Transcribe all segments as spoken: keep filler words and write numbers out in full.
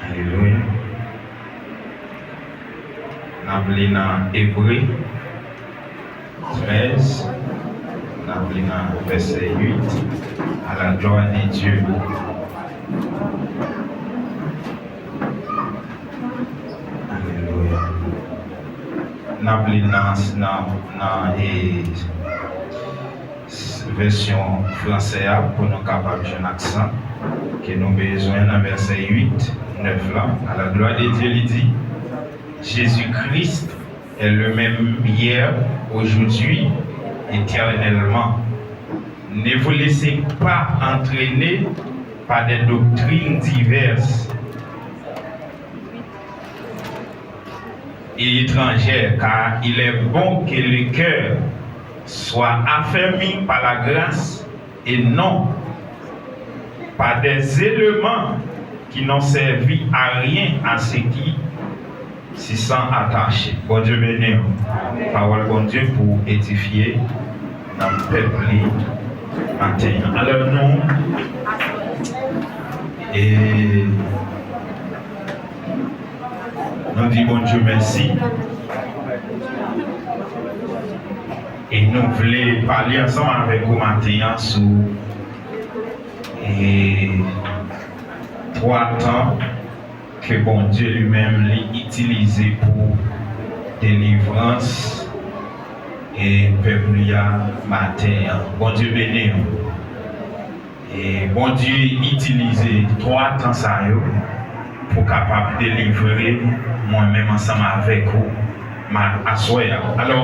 Alelouya. N ap li nan Ebre trèz, n ap li nan vèsè uit, à la gloire de Dieu. Alelouya. N ap li nan, nan, nan, e, vèsyon fransè a pou nou kapab jwenn aksan ke nou bezwen nan vèsè uit, nèf la. À la gloire de Dieu, li di, Jésus-Christ est le même hier, aujourd'hui, éternellement. Ne vous laissez pas entraîner par des doctrines diverses et étrangères, car il est bon que le cœur soit affermi par la grâce et non par des éléments qui n'ont servi à rien à ceux qui s'y sont attachés. Bondye beni w. Pawòl Bondye pou edifye nan pèp li maten an. Alò nou, e, nou di Bondye mèsi. E nou vle pale ansanm avèk ou maten an sou, e, twa tan ke Bondye li menm li itilize pou delivrans, e, pèp li a maten an. Bondye beni w. E Bondye itilize twa tan sa yo pou kapab delivre mwen menm ansanm avèk ou ma-, aswè a. Alò,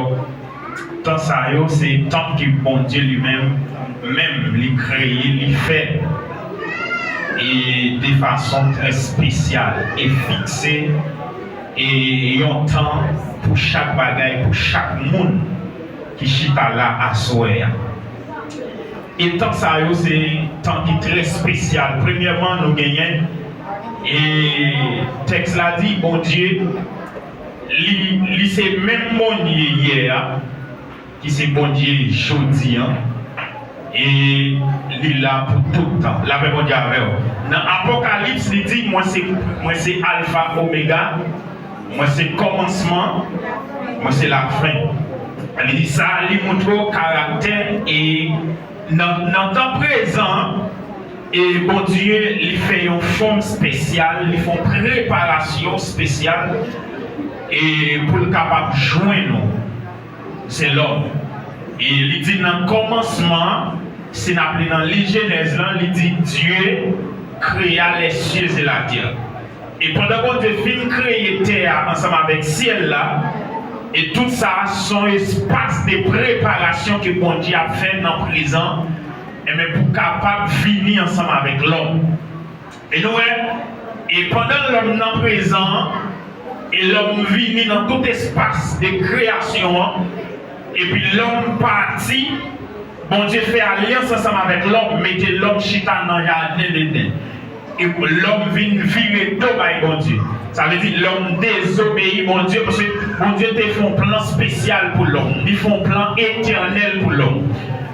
tan sa yo se tan ke Bondye li menm, menm li kreye, li fè, e de fason trè espesyal e fikse, e yon tan pou chak bagay, pou chak moun ki chita la aswè a. E tan sa yo se tan ki trè espesyal. Premyèman, nou genyen, e tèks la di, Bondye, li, li se menm Bondye yè a, ki se Bondye jodi an, e li la pou tout tan. Lapè Bondye avè w. Nan Apokalips, li di, mwen se, mwen se Alfa Omega, mwen se kòmansman, mwen se lafen. Li di sa, li montre w karaktè e nan, nan tan prezan, e Bondye, li fè yon fòm espesyal, li fè yon preparasyon espesyal, e pou l kapab jwenn ou. Se lòm. E li di nan kòmansman an, si n ap li nan liv Jenèz lan, li di, Dieu créa les cieux et la terre. E pandan Bondye fin kreye tè a ansanm avèk syèl la, e tout sa, se yon espas de preparasyon ke Bondye ap fè nan prezan, enben, pou kapab vini ansanm avèk lòm. E nou wè, e pandan lòm nan prezan an, e lòm vini nan tout espas de kreyasyon an, epi lòm pati, Bondye fè alyans ansanm avèk lòm, mete lòm chita nan jaden Eden. E lòm vin vire do bay Bondye. Sa vle di lòm dezobeyi Bondye, paske Bondye te fè yon plan espesyal pou lòm. Li fè yon plan etènèl pou lòm.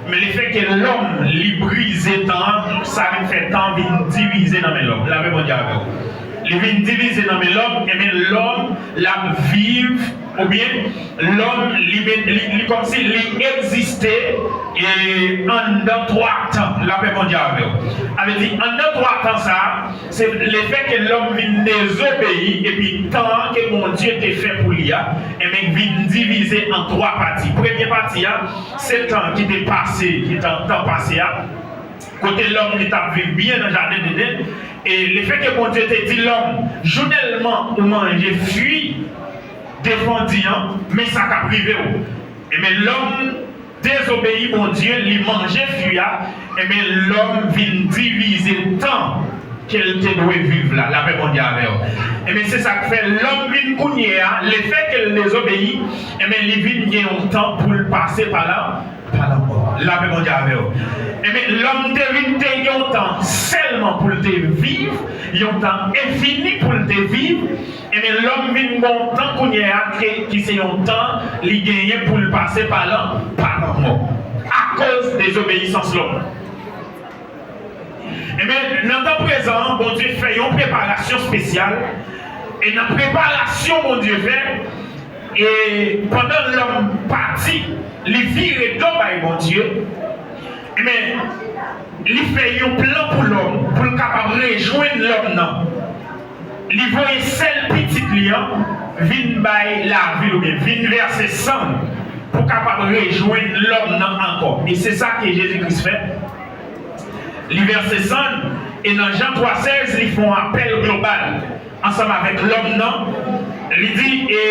Men lefètke lòm, li brize tan an, sa vin fè tan an vin divize nan men lòm. Lapè Bondye avè w. Li vin divize nan men lòm, enben lòm, l ap viv, oubyen lòm, li, li, li kòmsi li egziste, e, anndan twa tan. Lapè Bondye avè w. Sa vle di, anndan twa tan sa a, se lefètke lòm vin dezobeyi, epi tan an ke Bondye te fè pou li a, enben, vin divize an twa pati. Premye pati a, se tan ki te pase, ki tan, tan pase a, kote lòm li t ap viv byen nan jaden Eden, e lefètke Bondye te di lòm, jounèlman ou manje fwi defandi an, men sa k ap rive w. Enben, lòm dezobeyi Bondye, li manje fwi a, enben, lòm vin divize tan ke l te dwe viv la. Lapè Bondye avè w. Enben, se sa k fè lòm vin kounye a, lefètke l dezobeyi, enben, li vin gen yon tan pou l pase pa la, pa lanmò. Lapè Bondye avè w. Enben, lòm te vin te gen yon tan sèlman pou l te viv, yon tan enfini pou l te viv, enben, lòm vin gen yon tan kounye a ke, ki se yon tan li genyen pou l pase pa lan, pa lanmò. Akoz dezobeyisans lòm. Ebyen, nan tan prezan an, Bondye fè yon preparasyon espesyal. E nan preparasyon Bondye fè, e pandan lòm pati, li vire do bay Bondye, ebyen, li fè yon plan pou lòm, pou l kapab rejwenn lòm nan. Li voye sèl pitit li an vin bay lavi l, oubyen vin vèse san l pou kapab rejwenn lòm nan ankò. E se sa ke Jezi Kris fè. Li vèse san l, e nan Jan twa sèz, li fè yon apèl global ansanm avèk lòm nan. Li di, e,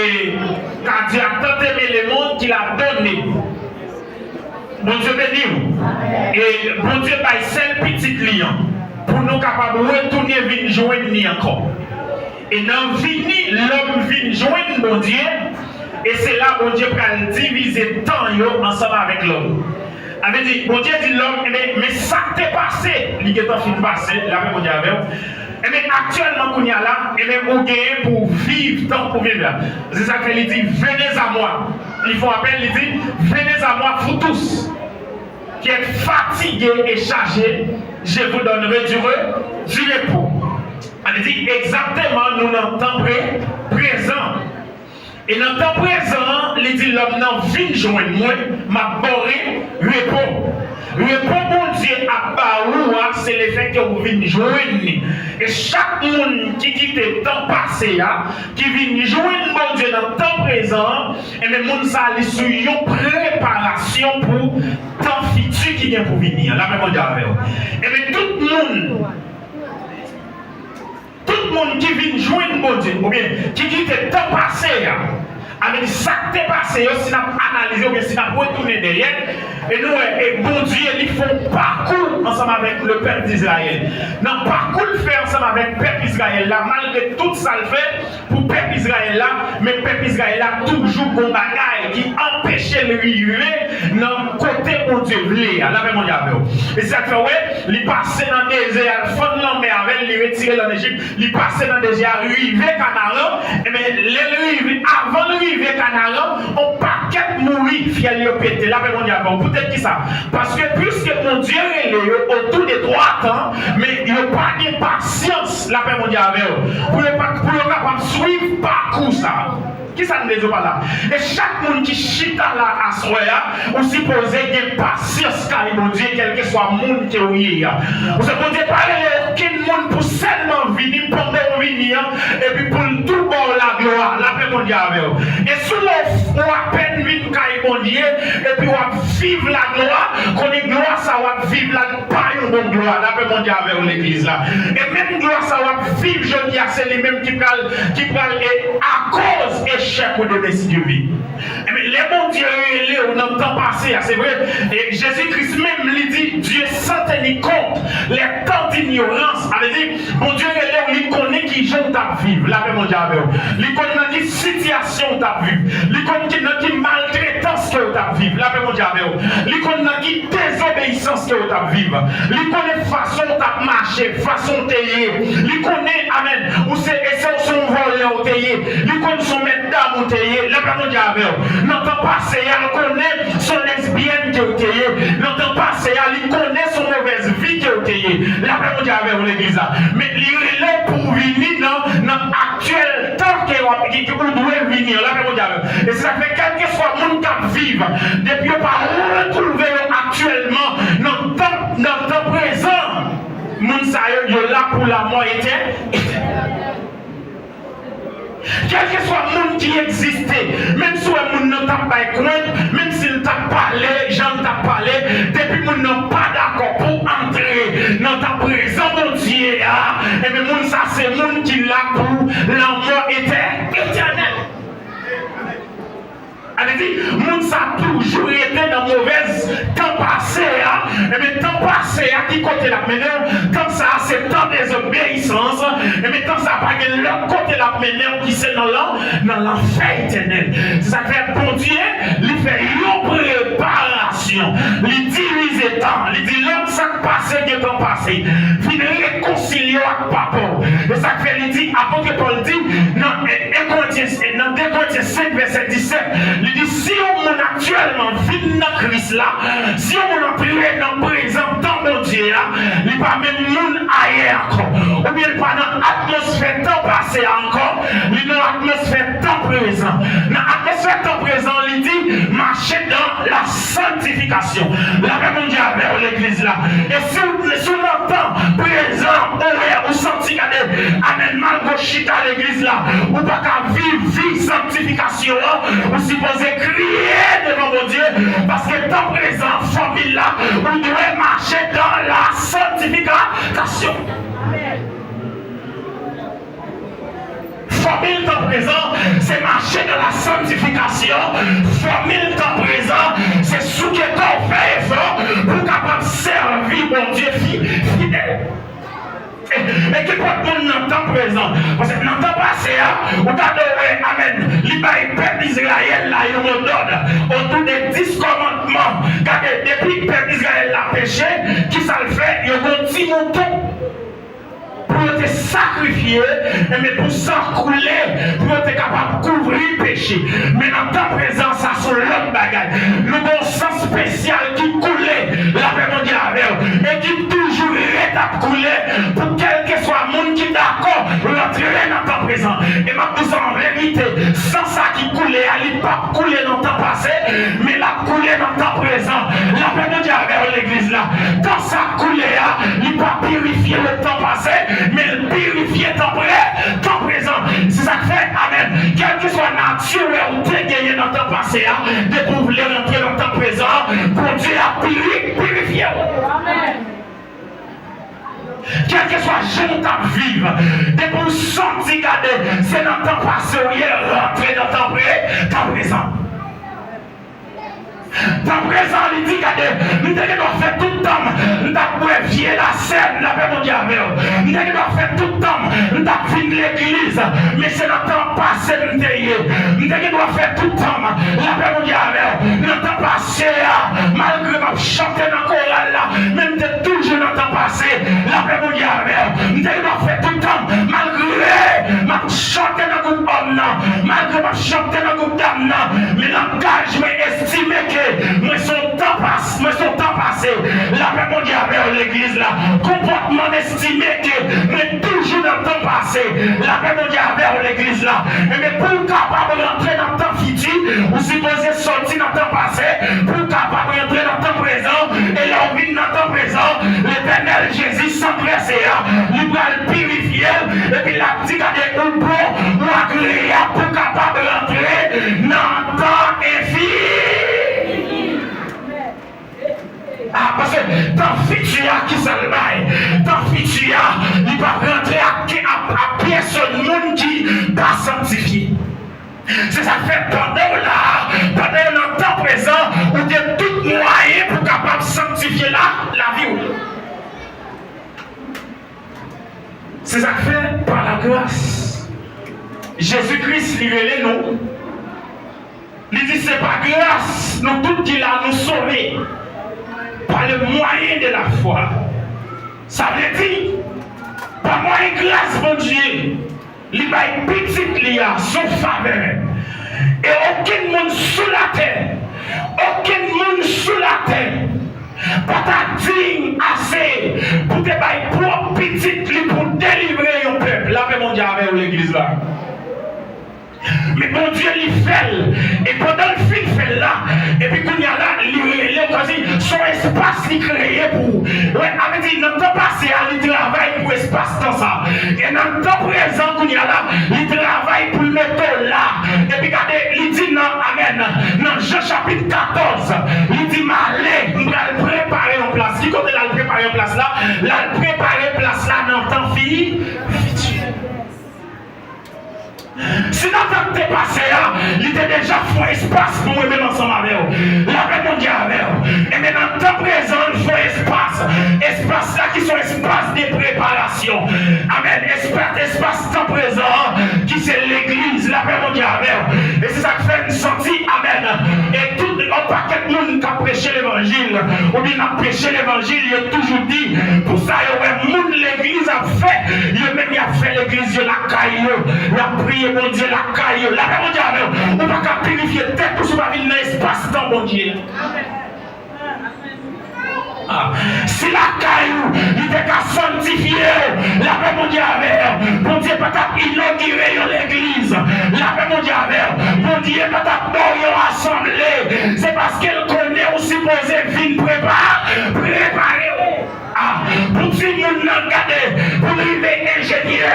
car Dieu a tant aimé le monde qu'il a donné. Bondye beni w. E Bondye bay sèl pitit li an pou nou kapab retounen vin jwenn li ankò. E nan vini, lòm vin jwenn Bondye, e se la Bondye pral divize tan yo ansanm avèk lòm. Sa vle di, Bondye di lòm, ebyen, men sa k te pase, li gentan fin pase, lapè Bondye avè w. Ebyen, aktyèlman, kounye a la, ebyen, ou genyen pou w viv tan pou w viv la. Se sa k fè li di, venez à moi. Li fè yon apèl, li di, venez à moi, vous tous qui êtes fatigués et chargés, je vous donnerai du re-, du repos. Sa vle di, egzakteman, nou nan tan pre-, prezan. E nan tan prezan an, li di lòm nan, vin jwenn mwen, m ap ba w re-, repo. Repo Bondye ap ba ou a, se lefètke ou vin jwenn li. E chak moun ki kite tan pase a, ki vin jwenn Bondye nan tan prezan an, ebyen, moun sa a, li sou yon preparasyon pou tan fiti ki gen pou vini an. Lapè Bondye avè w. Ebyen, tout moun Tout moun ki vin jwenn Bondye, oubyen ki kite tan pase a, avèk sa k te pase yo, si n ap analize oubyen si n ap retounen dèyè, e nou wè, e Bondye, li fè yon pakou ansanm avèk le pèp Izrayèl. Nan pakou l fè ansanm avèk pèp Izrayèl la, malgre tout sa l fè pou pèp Izrayèl la, men pèp Izrayèl la toujou gon bagay ki anpeche l rive nan kote Bondye vle a. Lapè Bondye avè w. E se sa k fè, wè, li pase nan dezè a, l fann lanmè avè l, li retire l ann Ejip, li pase nan dezè a, rive Kanaran. Ebyen, lè l rive, avan l rive Kanaran, on pakèt mouri, fyèl yo pete. Lapè Bondye avè w. Poutèt ki sa? Paske, piske Bondye rele yo au tout de trois temps, men yo pa gen pasyans, lapè Bondye avè w, pou yo pa, pou yo kapab swiv pakou sa. Kisa m vle di w pa la? E chak moun ki chita la aswè a, ou sipoze gen pasyans kay Bondye, kèlkeswa moun ke w ye a. Ou se Bondye pa rele okenn moun pou sèlman vini pandan w vini an, epi pou l tou ba w laglwa, lapè Bondye avè w. E si w, w apèn vin kay Bondye, epi w ap viv laglwa, konnen glwa sa w ap viv la, pa yon bon glwa, lapè Bondye avè w, legliz la. E menm glwa sa w ap viv jodi a, se li menm ki pral, ki pral, e akoz echèk ou demen, si Dye vle. Ebyen, lè Bondye rele w nan tan pase a, se vre, e Jezi Kris menm, li di, Dieu sans tenir compte, les temps d'ignorance, sa vle di, Bondye rele w, li konnen kijan w t ap viv, lapè Bondye avè w. Li konn nan ki sitiyasyon w t ap viv. Li konn ki, nan ki maltretans ke w t ap viv, lapè Bondye avè w. Li konn nan ki dezobeyisans ke w t ap viv. Li konnen fason w t ap mache, fason w te ye. Li konnen, amèn, ou se, e se, se yon vòlè w te ye. Li konn se yon mèt dam ou te ye. Lapè Bondye avè w. Nan tan pase a, l konnen se yon lesbyèn ke w te ye. Nan tan pase a, li konnen se yon movèz vi ke w te ye. Lapè Bondye avè w, legliz la. Men li rele w pou w vini nan, nan aktyèl tan ke w ap, ke, ke ou dwe vini an. Lapè Bondye avè w. E se sa k fè, kèlkeswa moun k ap viv, depi yo pa retwouve yo aktyèlman nan tan, nan tan prezan, moun sa yo, yo la pou lanmò etè-, etènèl. Kèlkeswa moun ki egziste, menm si w wè moun nan t ap bay kwent, menm si l t ap pale, jan l t ap pale, depi moun nan pa dakò pou antre nan tan prezan Bondye a, ebyen, moun sa se moun ki la pou lanmò etè-, etènèl. Sa vle di, moun sa toujou rete nan movèz tan pase a. Ebyen, tan pase a, ki kote l ap mennen w? Tan sa a, se tan dezobeyisans. Ebyen, tan sa a pa gen lòt kote l ap mennen w ki se nan lan-, nan lanfè etènèl. Se sa k fè Bondye, li fè yon preparasyon. Li divize tan. Li di, lòm sa k pase, gentan pase. Vin rekonsilye w ak Papa w. E sa k fè li di, apot Pòl di, nan en Korentyen Nan de Korentyen senk vèsè disèt, li di, si yon moun aktyèlman vin nan Kris la, si yon moun antre nan prezan tan Bondye a, li pa menm moun ayè ankò. Oubyen li pa nan atmosfè tan pase a ankò, li nan atmosfè tan prezan. Nan atmosfè tan prezan, li di, mache dans la sanctification. Lapè Bondye avè w, legliz la. E si w, si w nan tan prezan, ou wè, ou santi, gade, amèn, malgre w chita legliz la, ou pa ka viv vi sanktifikasyon an, ou sipoze kriye devan Bondye, paske tan prezan, fanmi la, ou dwe mache dans la sanctification. Fòmil tan prezan, se mache dans la sanctification. Fòmil tan prezan, se souke kò w, fè efò pou w kapab sèvi Bondye fi-, fidèl. E, e ki pòt moun nan tan prezan? Paske nan tan pase a, ou ta dwe wè, amèn, li bay pèp Izrayèl la yon modòd otou de dis kòmandman. Gade, depi pèp Izrayèl la peche, ki sa l fè? Yo gen ti mouton pou yo te sakrifye, enben pou san koule, pou yo te kapab kouvri peche. Men nan tan prezan, sa se yon lòt bagay. Nou gen yon san espesyal ki koule, lapè Bondye avè w, e ki toujou ret ap koule pou kèlkeswa moun ki dakò rantre nan tan prezan. E m ap di w sa an verite, san sa ki koule a, li p ap koule nan tan pase, men l ap koule nan tan prezan. Lapè Bondye avè w, legliz la. Tan sa k koule a, li pa pirifye w tan pase, men l pirifye tan pre-, tan prezan. Se sa k fè, amèn, kèlkeswa nati ou te genyen nan tan pase a, depi w vle rantre nan tan prezan, Bondye ap piri-, pirifye w. Kèlkeswa jan w t ap viv, depi w santi, gade, se nan tan pase w ye, rantre nan tan pre-, tan prezan. Tan prezan, li di, gade, m te gen dwa fè tout tan m, m t ap bwè vye lasèn, lapè Bondye avè w. M te gen dwa fè tout tan m, m t ap vin legliz, men se nan tan pase m te ye. M te gen dwa fè tout tan m, lapè Bondye avè w. Nan tan pase a, malgre m ap chante nan koral la, men m te toujou nan tan pase, lapè Bondye avè w. M te gen dwa fè tout tan m, malgre m ap chante nan gwoup òm nan, malgre m ap chante nan gwoup dam nan, men langaj mwen estime ke mwen se yon tan pas-, mwen se yon tan pase. Lapè Bondye avè w, legliz la. Konpòtman m estime ke mwen toujou nan tan pase. Lapè Bondye avè w, legliz la. Enben, pou w kapab rantre nan tan fiti, ou sipoze soti nan tan pase, pou w kapab rantre nan tan prezan, e lè w vin nan tan prezan, Letènèl Jezi, san prese a, li pral pirifye w, epi l ap di, gade, ou bon, ou agreyab, pou w kapab rantre nan tan enfini. Ah, paske tan fiti a, ki sa l bay? Tan fiti a, li p ap rantre ak, ak, ak pyès moun ki pa sanktifye. Se sa k fè, pandan w la, pandan w nan tan prezan, ou gen tout mwayen pou w kapab sanktifye la, lavi w. Se sa k fè, pa lagras, Jezi Kris, li rele nou. Li di, se pa gras nou tout ki la nou sove, par le moyen de la foi. Sa vle di, pa mwayen gras Bondye, li bay pitit li a sou favè. E okenn moun sou latè, okenn moun sou latè pa ta diy ase pou te bay pwòp pitit li pou delivre yon pèp. Lapè Bondye avè w, legliz la. Men Bondye, li fè l. E pandan l fin fè l la, epi kounye a la, li rele w, kòmsi se yon espas li kreye pou ou. Wè, sa vle di, nan tan pase a, li travay pou espas tan sa. E nan tan prezan, kounye a la, li travay pou l mete w la. Epi gade, li di nan, amèn, nan Jan chapit katòz, li di, m ale, m pral prepare yon plas. Ki kote l al prepare yon plas la? L al prepare plas la nan tan fi-, fiti. Si nan tan k te pase a, li te deja fè yon espas pou mwen menm ansanm avè w. Lapè Bondye avè w. Enben, nan tan prezan, l fè yon espas. Espas la ki se yon espas de preparasyon. Amèn. Espas, espas tan prezan an, ki se legliz. Lapè Bondye avè w. E se sa k fè n santi, amèn, e tout yon pakèt moun k ap preche levanjil, Oubyen n ap preche levanjil, yo toujou di, pou sa yo wè moun legliz ap fè, yo menm y ap fè legliz yo lakay yo, y ap priye Bondye lakay yo. Lapè Bondye avè w. Ou pa ka pirifye tèt ou si w pa vin nan espas tan Bondye. Ah, si lakay ou, li te ka sanntifye w, lapè Bondye avè w. Bondye pa t ap inogire yon legliz, lapè Bondye avè w. Bondye pa t ap ba w yon asanble, se paske l konnen ou sipoze vin prepa-, prepare w. Ah, pou timoun nan gade, pou l rive enjenyè,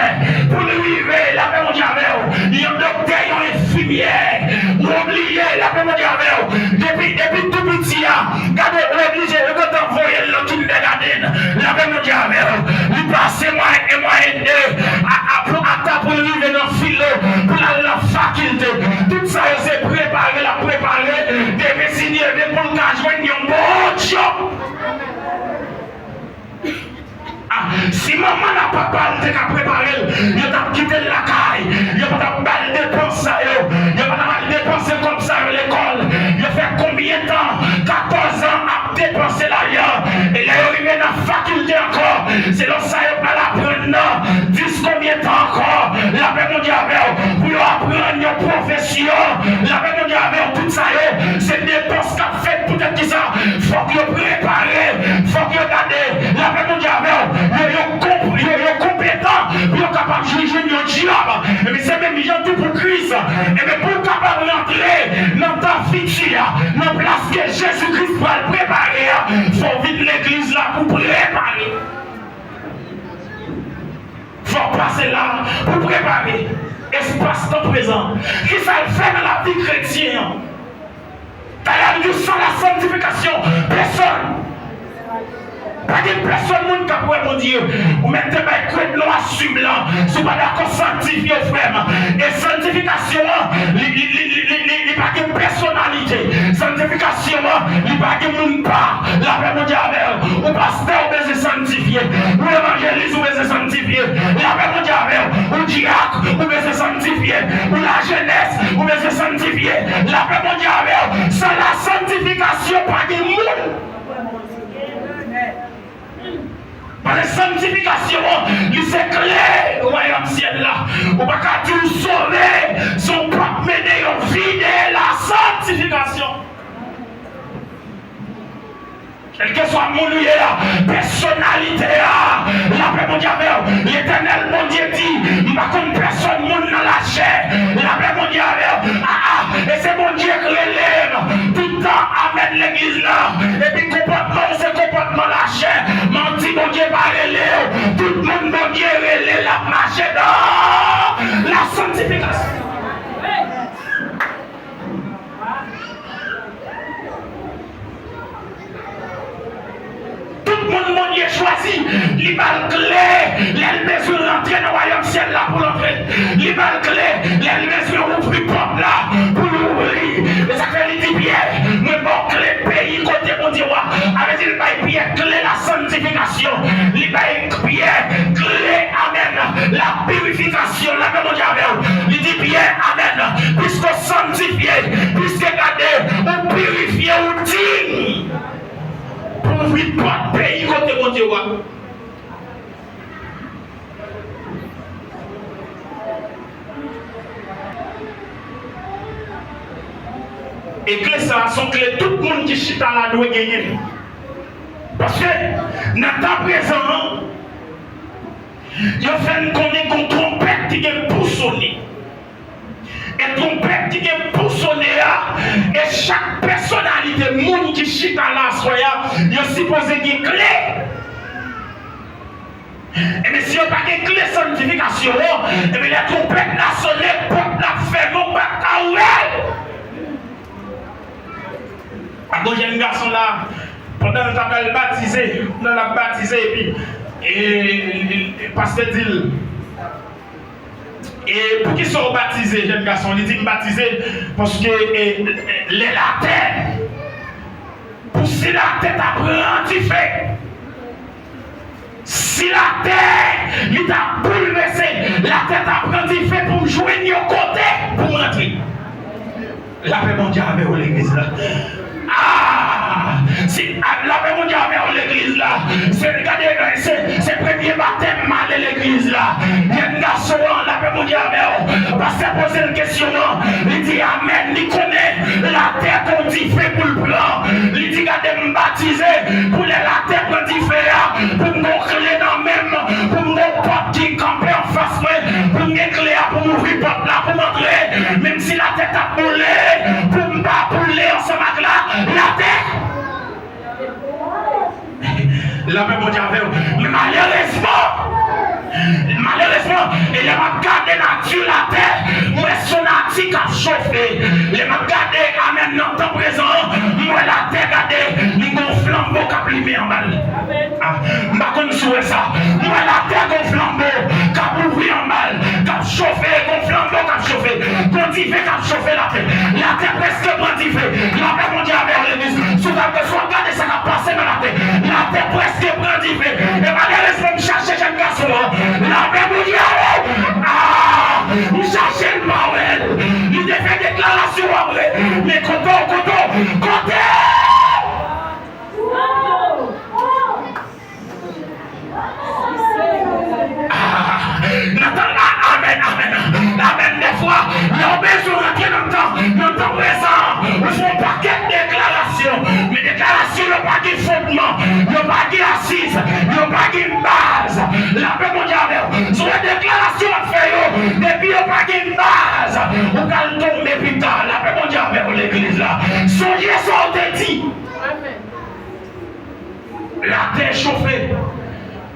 pou l rive, lapè Bondye avè w, yon doktè, yon enfimyè, ou oblije, lapè Bondye avè w, depi, depi tou piti a, gade, ou oblije, yo gentan voye l nan kindergarten, lapè Bondye avè w, li pase mwayèn, mwayèn de, a, a, pou, ata pou l rive nan filo, pou l al nan fakilte, tout sa yo se prepare, l ap prepare, demen si Dye vle pou l ka jwenn yon bon djòb. Ah, si manman l ak papa l te ka prepare l, yo t ap kite l lakay, yo pa t ap ba l depans sa yo, yo pa t ap al depanse kòb sa yo lekòl. Yo fè konbyen tan, katòz an ap depanse lajan, e lè yo rive nan fakilte ankò, selon sa yo pral aprann nan, jis konbyen tan ankò, lapè Bondye avè w, pou yo aprann yon pwofesyon, lapè Bondye avè w, tout sa yo, se depans k ap fèt. Poutèt kisa? Fòk yo prepare, fòk yo gade, lapè Bondye avè w, yo, yo konp-, yo, yo konpetan pou yo kapab jwenn, jwenn yon djòb. Ebyen, se menm jan tou pou Kris. Ebyen, pou w kapab rantre nan tan fiti a, nan plas ke Jezi Kris pral prepare a, fò w vin legliz la pou prepare. Fò w pase la pou prepare espas tan prezan. Kisa l fè nan lavi kretyen an? Talè m di w, san la santifikasyon, pèsòn, pa gen pèsòn moun k ap wè Bondye. Ou mèt te bay kwèt nwa sou blan, si w pa dakò, sanktifye w, frè m. E santifikasyon an, li, li, li pa gen pèsonalite. Santifikasyon an, li pa gen moun pa. Lapè Bondye avè w. Ou pastè, ou bezwen sanktifye. Ou evanjelis, ou bezwen sanktifye. Lapè Bondye avè w. Ou dyak, ou bezwen sanktifye. Ou lajenès, ou bezwen sanktifye. Lapè Bondye avè w. San la santifikasyon, pa gen moun. Paske santifikasyon an, li se kle wayòm syèl la. Ou pa ka di w sove san w p ap mennen yon vi de la santifikasyon. Kèlkeswa moun ou ye a, pèsonalite a, lapè Bondye avè w. Letènèl Bondye di, m pa konn pèsòn moun nan lachè, lapè Bondye avè w. A, a, e se Bondye k rele m. Tout tan, amèn, legliz la. Epi konpòtman w se konpòtman lachè. Manti, Bondye pa rele w. Tout moun Bondye rele, l ap mache nan la santifikasyon. Tout moun Bondye chwazi, li ba l kle lè l bezwen rantre nan wayòm syèl la pou l antre. Li ba l kle lè l bezwen ouvri pòt la pou l ouvri. E sa k fè li di Pyè, mwen ba w kle peyi kote Bondye w a. Sa vle di l bay Pyè kle la santifikasyon. Li bay Pyè kle, amèn, la pirifikasyon. Lapè Bondye avè w. Li di Pyè, amèn, piske w santifye, piske gade, ou pirifye, ou diy pou ouvri pòt peyi kote Bondye w a. E kle sa a se yon kle tout moun ki chita la dwe genyen. Paske nan tan prezan an, yo fè n konnen gen yon twonpèt ki gen pou sone. E twonpèt ki gen pou sone a, e chak pèsonalite moun ki chita la aswè a, yo sipoze gen kle. Ebyen, si yo pa gen kle santifikasyon an, ebyen, lè twonpèt la sone, pòt la fèmen, ou p ap ka ouvè l. Ak yon jèn gason la, pandan l t ap al batize, pandan l ap batize, epi, e, e, e, pastè di l, e poukisa w batize, jèn gason? Li di, m batize paske, e, e, lè latè, pou si latè ta pran dife, si latè, li ta boulvèse, latè ta pran dife pou m jwenn yon kote pou m rantre. Lapè Bondye avè w, legliz la. Ah! Si, a, lapè Bondye avè w, legliz la. Se, gade, se, se premye batèm m ale legliz la. Jèn gason an, lapè Bondye avè w. Pastè poze l kesyon an. Li di amèn. Li konnen latè gon dife pou l pran. Li di, gade, m batize pou lè latè pran dife a, pou m gon kle nan men m, pou m gon pòt ki kanpe anfas mwen, pou m gen kle a pou m ouvri pòt la, pou m antre. Menm si latè t ap boule, pou m pa boule ansanm ak la, latè. Lapè Bondye avè w. Men malerezman, malerezman, e lè m ap gade nati latè, m wè s on nati k ap chofe. Lè m ap gade, amèn, nan tan prezan an, m wè latè, gade, li gon flanbo k ap limen anba l. Ah, m pa konn si w wè sa. M wè latè gon flanbo k ap ouvri anba l, k ap chofe, gon flanbo k ap chofe, gon dife k ap chofe latè. Latè prèske pran dife. Lapè Bondye avè w, legliz. Si w ta, si w ap gade sa k ap pase nan latè, latè prèske pran dife. E malerezman, m chache jèn gason an. Lapè Bondye avè w. Ah, m chache l, m pa wè l. Li te fè deklarasyon an vre. Men kote w, kote w, kote w? Ah, nan tan, ah, amèn, amèn, amèn. Dèfwa, lè w bezwen rantre nan tan, nan tan prezan, ou fè yon pakèt deklarasyon. Men deklarasyon yo pa gen fondman, yo pa gen asiz, yo pa gen baz. Lapè Bondye avè w. Si w wè deklarasyon w ap fè yo, depi yo pa gen baz, ou pral tonbe pita. Lapè Bondye avè w, legliz la. Sonje sa w te di. Latè chofe.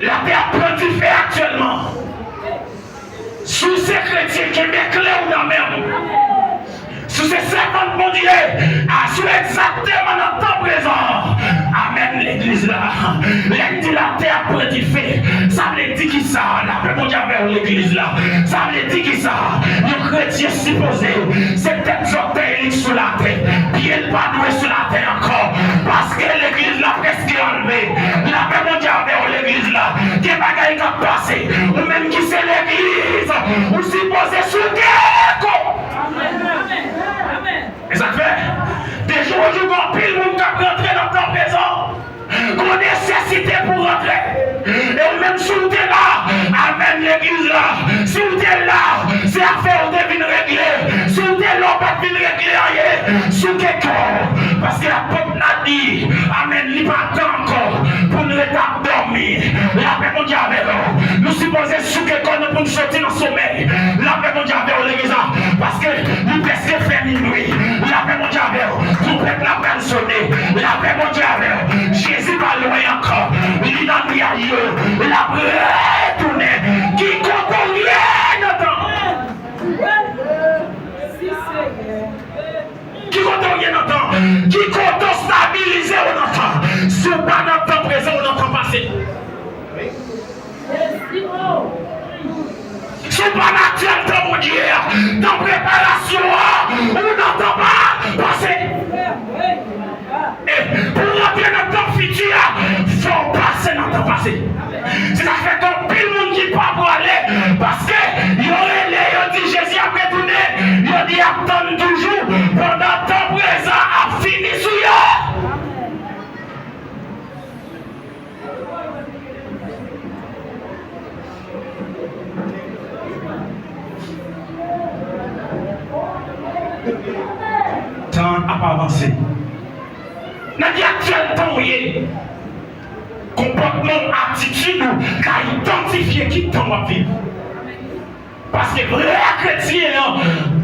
Latè ap pran dife aktyèlman. Si w se kretyen, kenbe kle w nan men w. Si w se sèvant Bondye, asou egzakteman nan tan prezan. Amèn, legliz la. Lè m di latè ap pran dife, sa vle di kisa? Lapè Bondye avè w, legliz la. Sa vle di kisa? Yon kretyen sipoze se tèt zòtèy li sou latè, pye l pa dwe sou latè ankò, paske legliz la prèske anlve. Lapè Bondye avè w, legliz la. Gen bagay k ap pase. Ou menm ki se legliz, ou sipoze sou tè ko. E sa k fè, de jou an jou, gen anpil moun k ap rantre nan tan prezan. Gon nesesite pou rantre. E ou menm, si w te la, amèn, legliz la. Si w te la, se afè w te vin regle. Si w te la, w pa t vin regle anyen. Souke kè w. Paske apot la di, amèn, li pa tan ankò pou n ret ap dòmi. Lapè Bondye avè nou. Nou sipoze souke kò nou pou n soti nan somèy. Lapè Bondye avè w, legliz la. Paske li prèske fè minui. Lapè Bondye avè w. Twonpèt la pral sone. Lapè Bondye avè w. Jezi pa lwen ankò. Li nan nyaj yo. L ap retounen. Ki kote w ye nan tan? Ki kote w ye nan tan? Ki kote w stabilize w nan tan? Si w pa nan tan prezan, w nan tan pase. Si w pa nan aktyèl tan Bondye a, tan preparasyon an, ou nan tan pa pase. E pou w rantre nan tan fiti a, fò w pase nan tan pase. Se sa k fè gen anpil moun ki pa prale, paske yo rele, yo di Jezi ap retounen, yo di y ap tann toujou, pandan tan prezan ap fini sou yo. Tan ap avanse. Nan ki aktyèl tan w ye? Konpòtman w, atitid ou ka idantifye ki tan w ap viv. Paske vrè kretyen an,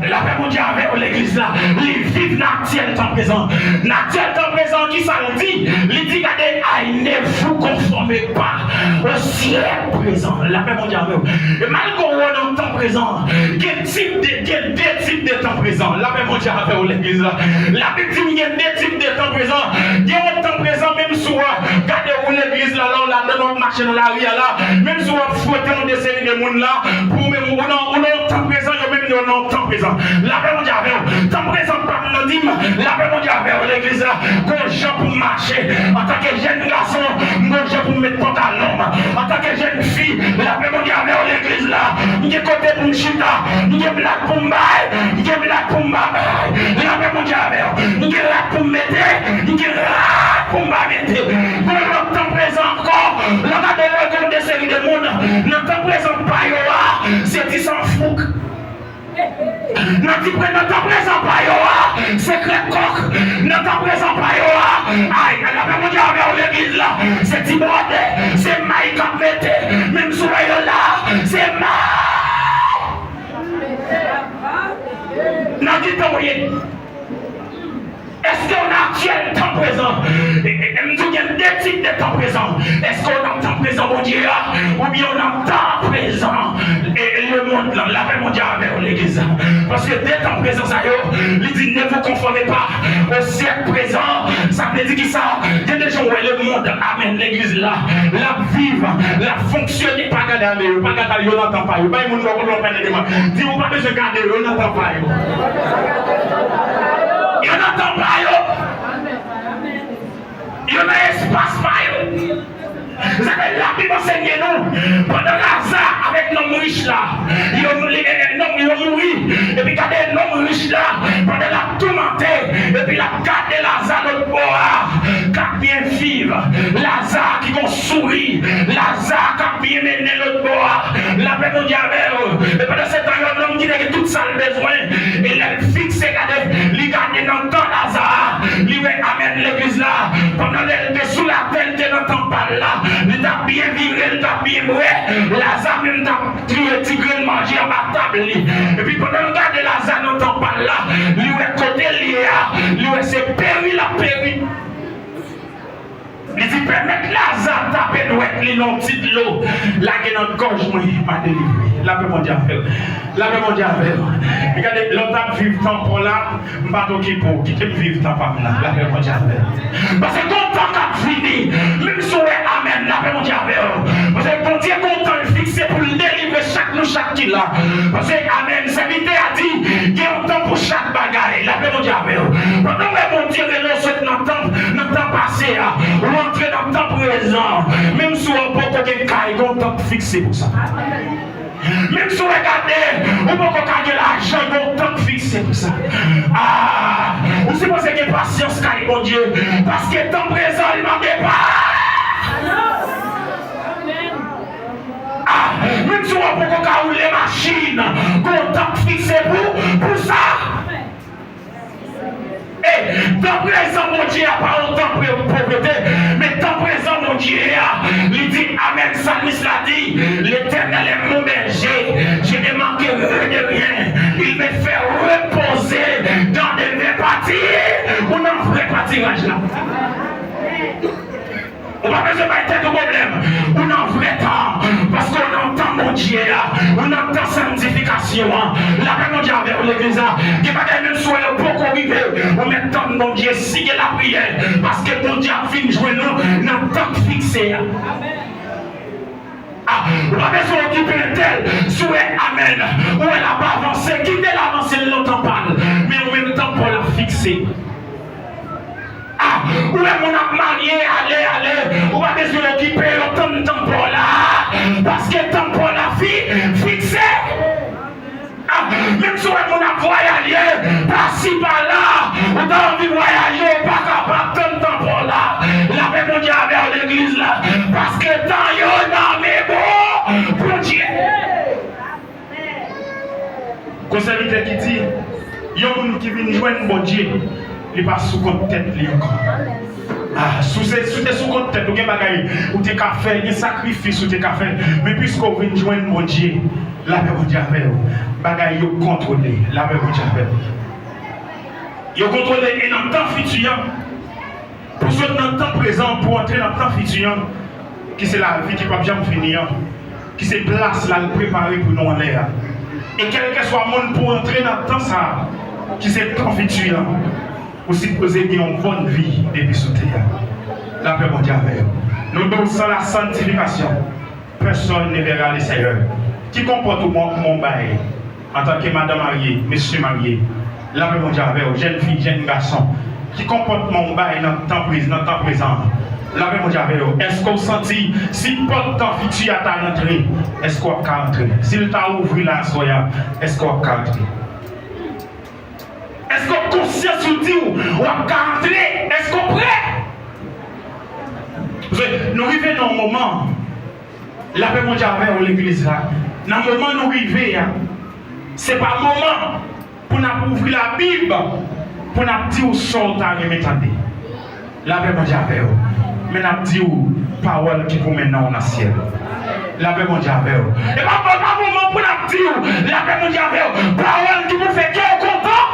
lapè Bondye avè w, legliz la, li viv nan aktyèl tan prezan. Nan aktyèl tan prezan, kisa l di? Li di, gade, ay, ne vous conformez pas au siècle présent. Lapè Bondye avè w. E malgre w nan tan prezan, gen tip de, gen de tip de tan prezan. Lapè Bondye avè w, legliz la. Labib di n gen de tip de tan prezan. Gen yon tan prezan, menm si w ap gade ou legliz la, la w ladan, w ap mache nan lari a la, menm si w ap fwote yon de seri de moun la, pou ou menm, ou nan, ou nan yon tan prezan, yo menm yo nan yon tan prezan. Lapè Bondye avè w. Tan prezan pa m nan di m, lapè Bondye avè w, legliz la. Gon jan pou m mache. Antanke jèn gason, m gon jan pou m met pantalon m. Antanke jèn fi, lapè Bondye avè w, legliz la. M gen kote pou m chita, m gen blag pou m bay, m gen blag pou m pa bay. Lapè Bondye avè w. M gen rad pou m mete, m gen rad pou Gon lòt tan prezan ankò, lè w gade lè gen yon de seri de moun, nan tan prezan pa yo a, se ti san fouk. Nan ti pre-, nan tan prezan pa yo a, se krèk kòk. Nan tan prezan pa yo a, ay, lapè Bondye avè w legliz la, se ti bwòdè, se may k ap mete, menm si w wè yo la, se may. Nan ki tan w ye? Èske w nan aktyèl tan prezan? E, e, e m di w gen de tip de tan prezan. Èske w nan tan prezan Bondye a? Oubyen w nan tan prezan, e, e, lemonn lan? Lapè Bondye avè w, legliz la. Paske de tan prezan sa yo, li di, ne vous conformez pas au siècle présent. Sa vle di kisa? Gen de jan w wè lemonn, amèn, legliz la, l ap viv, l ap fonksyone, pa gade ale yo, pa gade ale yo nan tan pa yo. Bay moun bò kote w ap pale de mwen. Di, ou pa bezwen gade yo nan tan pa yo. Yo nan tan pa yo. Yo nan espas pa yo. Sa fè Labib ansenye nou, pandan Laza avèk nonm rich la, yo, li, e, e, nonm yo mouri, epi gade nonm rich la, pandan l ap toumante, epi l ap gade Laza lòt bò a, k ap byen viv, Laza ki gon souri, Laza k ap byen mennen lòt bò a, lapè Bondye avè w. E pandan se tan, yon nonm ki te gen tout sa l bezwen, e lè l fikse gade, li gade nan tan Laza a, li wè, amèn, legliz la, pandan lè l te sou latè, l te nan tan pa l la, li t ap byen vire, l t ap byen bwè, Laza menm t ap triye ti grenn manje anba tab li. Epi pandan l gade Laza nan tan pa l la, li wè kote l ye a, li wè se peri l ap peri. Li di, pèmèt Laza tape dwèt li nan yon ti dlo, lage nan gòj mwen, m a delivre. Lapè Bondye avè w. Lapè Bondye avè w. Gade, lè w t ap viv tan pa w la, m pa t okipe w. Kite m viv tan pa m nan. Lapè Bondye avè w. Paske gon tan k ap vini. Menm si w wè, amèn, lapè Bondye avè w. Paske Bondye gon tan l fikse pou l delivre chak nou chak ki la. Paske, amèn, sèvitè a di, gen yon tan pou chak bagay. Lapè Bondye avè w. Pandan w wè Bondye rele w sot nan tan, nan tan pase a, ou antre nan tan prezan. Menm si w poko gen kay, gon tan k fikse pou sa. Menm si w gade, ou poko ka gen lajan, gon tan k fikse pou sa. Ah, ou sipoze gen pasyans kay Bondye, paske tan prezan li mande pa. Ah, menm si w poko ka woule machin, gon tan k fikse pou, pou sa. E tan prezan Bondye a pa yon tan pre-, povrete, men tan prezan Bondye a, li di, amèn, salmis la di, L'Éternel est mon berger, je ne manquerai de rien, il me fait reposer dans de verts pâturages. Ou nan vrè patiraj la. Ou pa bezwen bay tèt ou pwoblèm. Ou nan vrè tan. Paske ou nan tan Bondye a. Ou nan tan sanntifikasyon an. Lapè Bondye avè w, legliz la. Gen bagay menm si w wè yo poko rive, ou mèt tann Bondye, si gen lapriyè. Paske Bondye ap vin jwenn ou nan tan k fikse a. Ah, ou pa bezwen okipe entèl. Si w wè, amèn, ou wè l ap avanse, kite l avanse, l nan tan pa l. Men ou menm, tan pa w la fikse. Ah, ou wè moun ap marye, ale, ale, ou pa bezwen okipe yo, tann tan pa w la, paske tan pa w la fi-, fikse. Ah, menm si w wè moun ap vwayaje, pasi pala, ou ta anvi vwayaje, ou pa kapab, tann tan pa w la. Lapè Bondye avè w, legliz la, paske tan yo nan men Bon-, Bondye. Gon sèvitè ki di, yon moun ki vin jwenn Bondye, li pa sou kont tèt li ankò. Ah, si w se, si w te sou kont tèt ou, gen bagay ou te ka fè, gen sakrifis ou te ka fè. Men piske w vin jwenn Bondye, lapè Bondye avè w. Bagay yo kontwole, lapè Bondye avè w. Yo kontwole e nan tan fiti an. Pou sot nan tan prezan an, pou antre nan tan fiti an, ki se lavi ki p ap janm fini an, ki se plas la l prepare pou nou anlè a. E kèlkeswa moun pou antre nan tan sa a, ki se tan fiti an, ou sipoze gen yon bòn vi depi sou tè a. Lapè Bondye avè w. Nou di w, sans la sanctification, personne ne verra le Seigneur. Ki konpòtman w bay antanke madan marye, mesye marye, lapè Bondye avè w, jèn fi, jèn gason, ki konpòtman w bay nan tan prez-, nan tan prezan an? Lapè Bondye avè w. Èske w santi si pòt tan fiti a ta rantre, èske w ap ka rantre? Si l ta ouvri la aswè a, èske w ap ka rantre? Èske w konsyans ou di w w ap ka rantre? Èske w prè? Paske nou rive nan yon moman, lapè Bondye avè w, legliz la. Nan moman nou rive a, se pa moman pou n ap ouvri Labib, pou n ap di w sa w ta renmen tande. Lapè Bondye avè w. Men n ap di w pawòl ki pou mennen w nan syèl. Lapè Bondye avè w. E pa, e pa moman pou n ap di w lapè Bondye avè w. Pawòl ki pou fè kè w kontan.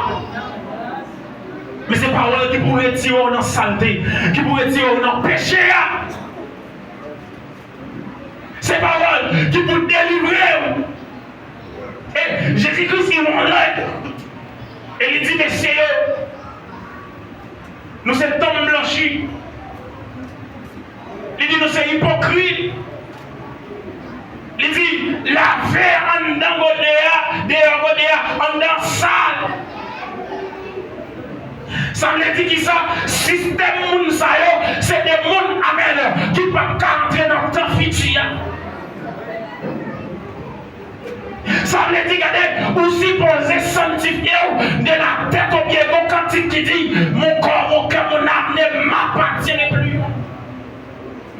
Men se pawòl ki pou retire w nan salte, ki pou retire w nan peche a. Se pawòl ki pou delivre w. E Jezi Kris gen yon lè, e li di mesye yo, nou se tonm blanchi. Li di nou se ipokrit. Li di lave anndan gode a, deyò gode a, anndan sal. Sa vle di kisa? Sistèm moun sa yo, se de moun, amèn, ki p ap ka antre nan tan fiti a. Sa vle di, gade, ou sipoze sanntifye w de la tèt o pye. Gon kantik ki di, mon corps, mon cœur, mon âme ne m'appartiennent plus.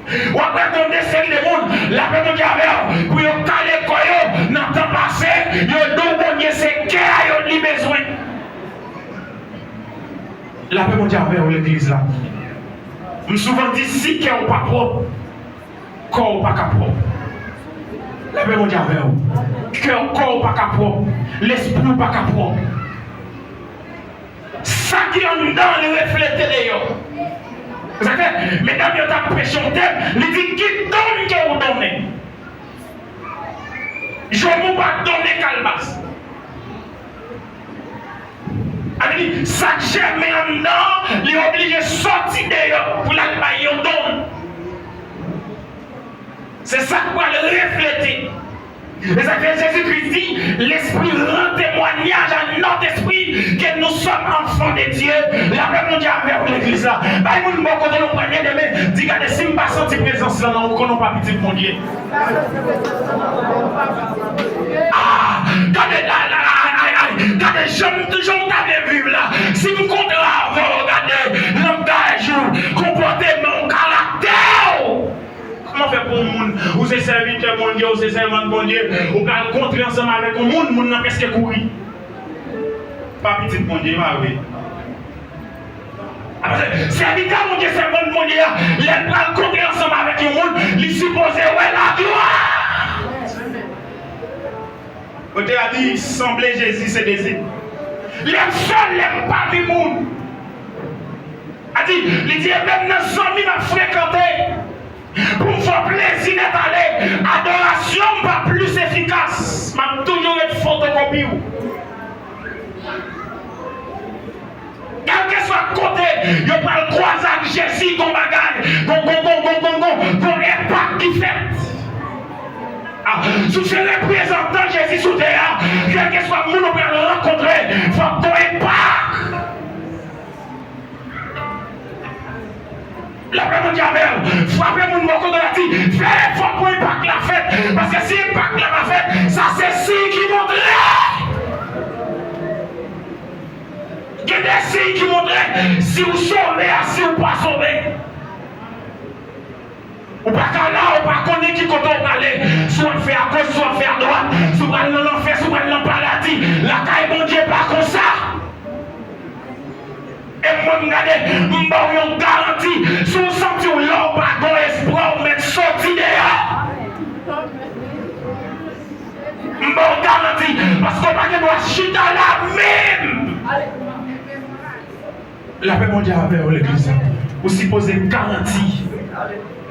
W ap wè gon de seri de moun, lapè Bondye avè w, pou yo kale kò yo nan tan pase, yo di w Bondye se kè a yo li bezwen. Lapè Bondye avè w, legliz la. M souvan di, si kè w pa pwòp, kò w pa ka pwòp. Lapè Bondye avè w. Kè w, kò w pa ka pwòp. Lespri w pa ka pwòp. Sa ki anndan, li reflete deyò. Se sa k fè, medam yo t ap preche yon tèm, li di, ki donn ke ou donnen? Jòb ou pa donnen kalbas. Sa vle di, sa k jèmen anndan, li oblije sòti deyò pou l al bay yon donn. Se sa k pral reflete. E sa k fè Jezi Kris di, Lespri rann temwayaj a nòt espri ke nou sòm anfan de Dye. Lapè Bondye avè w, legliz la. Bay moun bò kote w premye demen, di, gade, si m pa santi prezans lan nan ou, konnen w pa pitit Bondye. Ah, gade la, la, ay, ay, ay, gade jan m, jan w ta vle viv la. Si m kontre avè w, gade, langaj ou, konpòteman w, karaktè w. Kòman fè pou yon moun, ou se sèvitè Bondye, ou se sèvant Bondye, ou pral kontre ansanm avèk yon moun, moun nan prèske kouri? Pa pitit Bondye, pa vre? Apre, sèvitè Bondye, sèvant Bondye a, lè l pral kontre ansanm avèk yon moun, li sipoze wè laglwa. Kote a di, sanble Jezi se dezi. Lè m sèl, lè m pami moun. A di, li di, e menm nan zanmi m ap frekante, pou m fè w plezi nèt ale, adorasyon m pa plis efikas. M ap toujou ret fotokopi w. Kèlkeswa kote yo pral kwaze ak Jezi, gon bagay, gon, gon, gon enpak ki fèt. Ah, si w se reprezantan Jezi sou tè a, kèlkeswa moun ou pral rankontre, fòk gon enpak. Lapè Bondye avè w. Frape moun bò kote w la, di, fè efò pou enpak la fèt. Paske si enpak la pa fèt, sa se siy ki montre. Gen de siy ki montre si w sove a, si w pa sove. Ou pa ka la, ou pa konnen ki kote w prale. Si w ap fè agoch, si w ap fè adwat, si w pral nan lanfè, si w pral nan paradi. Lakay Bondye pa konsa. E mwen, m gade, m ba w yon garanti. Si w santi w la, w pa gon espwa, w mèt soti deyò. M ba w garanti, paske w pa gen dwa chita la menm. Lapè Bondye avè w, legliz la. Ou sipoze garanti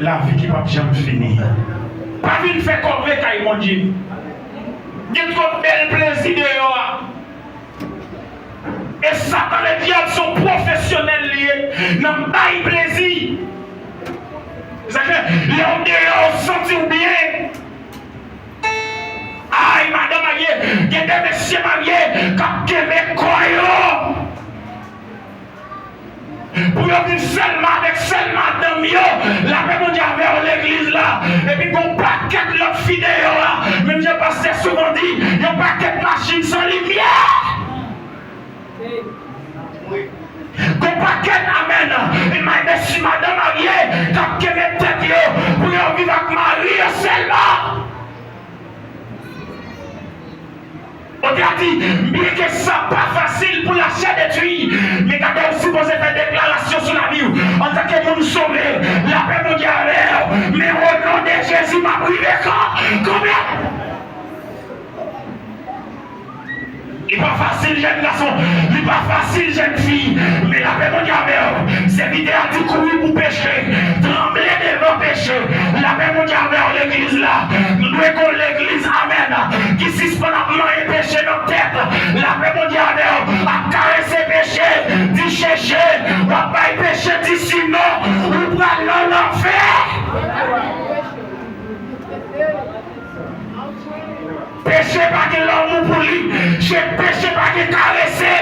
lavi ki p ap janm fini. Pa vin fè kòve kay Bondye. Gen twòp bèl plezi deyò a. E Satan Ledyab se yon pwofesyonèl li ye nan bay plezi. Sa fè, lè w deyò, w santi w byen. Ay, madan marye, gen de mesye marye k ap kenbe kò yo. Pou yo vin sèlman avèk sèl madanm yo, lapè Bondye avè w legliz la. Epi gon pakèt lòt fi deyò a, menm jan pastè souvan di, yon pakèt machin san limyè. Gon pakèt, amèn, e may mesye madanm marye k ap kenbe tèt yo pou yo viv ak mari yo sèlman. Bondye a di, byenke sa pa fasil pou lachè detwi, men gade, ou sipoze fè deklarasyon sou lavi w. Antanke moun sove, lapè Bondye avè w. Men o non de Jezi, m ap rive kan? Konbyen? Li pa fasil, jèn gason. Li pa fasil, jèn fi. Men lapè Bondye avè w. Sèvitè a di, kouri pou peche. Tranble devan peche. Lapè Bondye avè w, legliz la. Nou dwe gon legliz, amèn, ki sispann ap manyen peche nan tèt. Lapè Bondye avè w. Ap karese peche. Di cheche. W ap bay peche di sinon ou pral nan lanfè. Peche pa gen lanmou pou li. Che-, peche pa gen karese.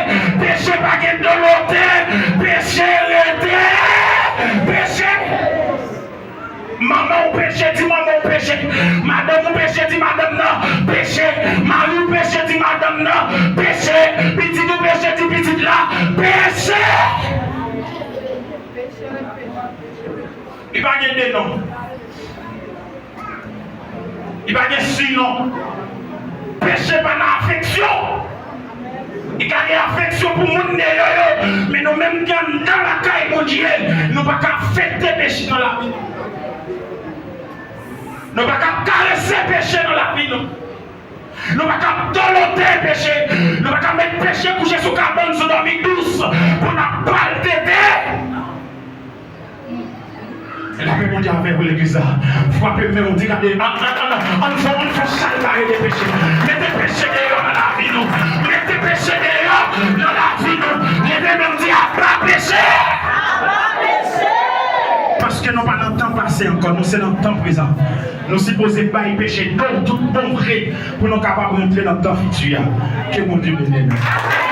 Peche pa gen dolote. Peche rete peche. Manman w peche, di manman w peche. Madanm ou peche, di madanm nan peche. Mari w peche, di madanm nan peche. Pitit ou peche, di pitit la peche. Li pa gen de non. Li pa gen sinon. Peche pa nan afeksyon. Li ka gen afeksyon pou moun deyò yo, men nou menm ki anndan lakay Bondye, nou pa ka afekte peche nan lavi nou. Nou pa ka karese peche nan lavi nou. Nou pa ka dolote peche. Nou pa ka met peche kouche sou kabann, sou dòmi dous, pou n ap pral tete. Lapè Bondye avèk ou, legliz la. Frape men w, di gade, ann, ann, ann, ann fè, ann fè chalbare de peche. Mete peche deyò nan lavi nou. Mete peche deyò nan lavi nou. Leve men w, di, apa peche! Apa peche! Paske nou pa nan tan pase ankò, nou se nan tan prezan. Nou sipoze bay peche do tout bon vre pou nou kapab rantre nan tan fiti a. Ke Bondye beni nou.